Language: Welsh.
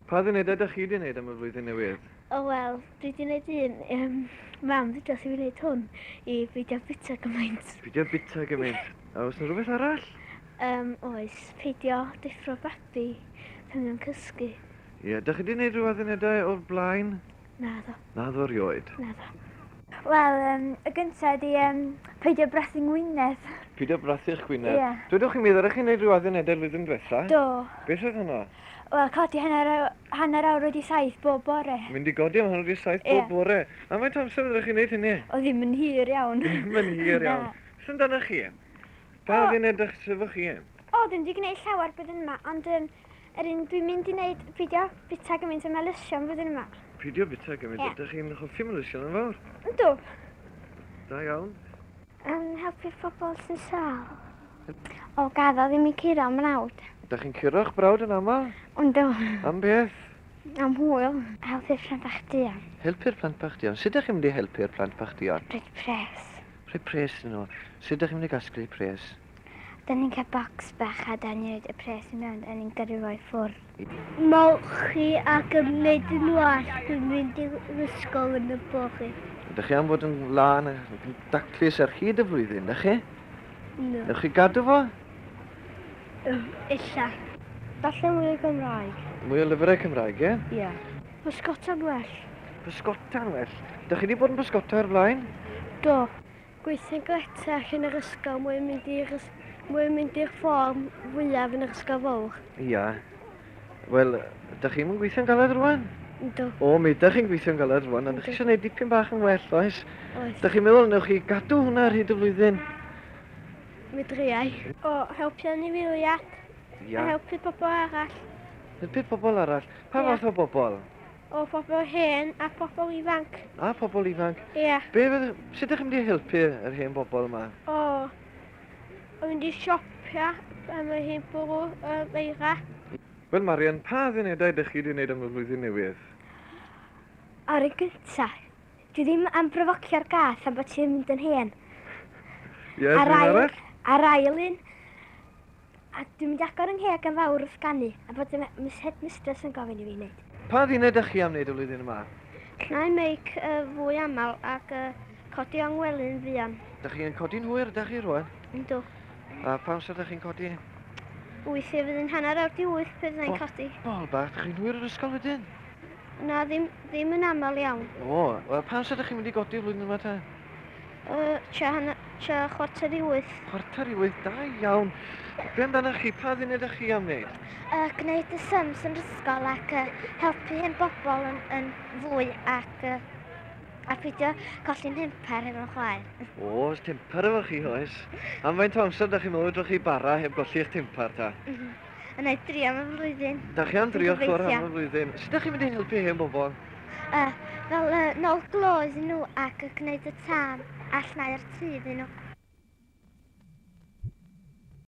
Pa ddunedau dych chi wedi wneud am y flwyddyn newydd? O wel, dwi wedi gwneud un. Um, mam ddudodd i fi wneud hwn i beidio bita gymaint. Peidio bita gymaint. A oes 'na rhywbeth arall? Um, oes, peidio deffro babi pan mae'n cysgu. Ie, dych chi wedi gwneud rhyw addunedau o'r blaen? Naddo. Naddo erioed? Naddo. Wel, um, y gyntaf ydi um, peidio brathu ngwyneb. Peidio brathu'ch gwyneb? Ie. Dwedwch chi mi, ddyrech chi wneud rhyw addunedau flwyddyn diwetha? Do. Beth oedd hwnna? Wel, codi hanner, hanner awr wedi saith bob bore. Mynd i godi am hanner wedi saith bob yeah. bore. A faint o amser fyddech chi'n gwneud hynny? O, ddim yn hir iawn. Ddim yn hir iawn. Beth amdanoch chi? Pa oh. ddyn edrych sefwch chi? O, ddim wedi gwneud llawer blwyddyn yma, ond um, yr un dwi'n mynd i wneud, peidio bita gymaint o melysion blwyddyn yma. Peidio bita gymaint, yeah. Ydych chi'n hoffi melysion yn fawr? Yndw. Da iawn. Yn helpu pobl sy'n sâl. O, gaddo ddim i curo mrawd. Ydych chi'n curo'ch brawd yn aml? Yndw. Am beth? Am hwyl. Helpu'r plant bach duon. Helpu'r plant bach duon. Sut ydych chi'n mynd i helpu'r plant bach duon? Rhoi pres. Rhoi pres iddyn nhw. Sut ydych chi'n mynd i gasglu pres? Da ni'n cael bocs bach a da ni'n rhoi y pres i mewn a ni'n gyrru fo i ffwrdd. Molchi ac yn gwneud yn wallt yn mynd i'r ysgol yn y bore. Ydych chi am fod yn lân ac yn daclus ar hyd y flwyddyn, ydych chi? No. Newch chi gadw fo? Ella. Darllen mwy o Gymraeg. Mwy o lyfrau Cymraeg, ie? Ie. Pysgota'n well. Pysgota'n well? Dych chi wedi bod yn pysgota o'r blaen? Do. Gweithio'n gletach yn yr ysgol mwyn mynd i'r mwyn mynd i'r fform fwyaf yn yr ysgol fawr. Ia. Wel, dych chi'n mynd gweithio'n galed rwan? Yndw. O, mi ydych chi'n gweithio'n galed rwan, ond ydych chi eisiau gwneud dipyn bach yn well, oes? Oes. Dych chi'n meddwl newch chi gadw hwnna ar hyd y flwyddyn? Mi driai. O, helpu anifeiliaid. Ia. A helpu pobl arall. Helpu pobl arall. Pa Ia. fath o bobl? O, pobl hen a pobl ifanc. A pobl ifanc. Ia. Be fydd... Sut ydych chi'n mynd i helpu yr hen bobl yma? O, o mynd i siopia pan mae hi'n bwrw yr eira. Wel Marian, pa addunedau ydych chi wedi wneud am y flwyddyn newydd? Ar y gynta, dwi ddim am brofocio'r gath am bod ti'n mynd yn hen. Ie, yeah, A'r rhywun ail, arall? a'r ail un, a dwi'n mynd i agor yng ngheg yn fawr wrth ganu, a bod y Miss Headmistress yn gofyn i fi wneud. Pa adduned ydych chi am wneud y flwyddyn yma? Llnau meic uh, fwy aml ac uh, codi o'n ngwely'n fuan. Dych chi yn codi'n hwyr, ydych chi rwan? Yndw. A pa amser ydych chi'n codi? Weithiau fydd yn hanner awr di wyth pryd fyddai'n codi. Bol bach, dych chi'n hwyr yr ysgol wedyn? Na, ddim, ddim yn aml iawn. O, wel pa amser ydych chi'n mynd i godi flwyddyn yma ta? Tua hanner, tua chwarter i wyth. Chwarter i wyth, da iawn. Be amdanoch chi, pa ddyn ydych chi am wneud? Gwneud y sums yn yr ysgol ac uh, helpu hen bobl yn, yn fwy ac uh, a peidio colli'n nhemper efo'n chwaer. Oes, temper efo chi, oes. Am faint o amser da chi'n meddwl fedrwch chi bara heb golli eich temper ta? Yna i drio am y flwyddyn. Da chi am drio ffwrdd Gobeithio. am y flwyddyn. Sut da chi'n mynd i helpu hen bobl? Uh, fel uh, nôl glo iddyn nhw ac yn gwneud y tân a llnau'r tŷ iddyn nhw.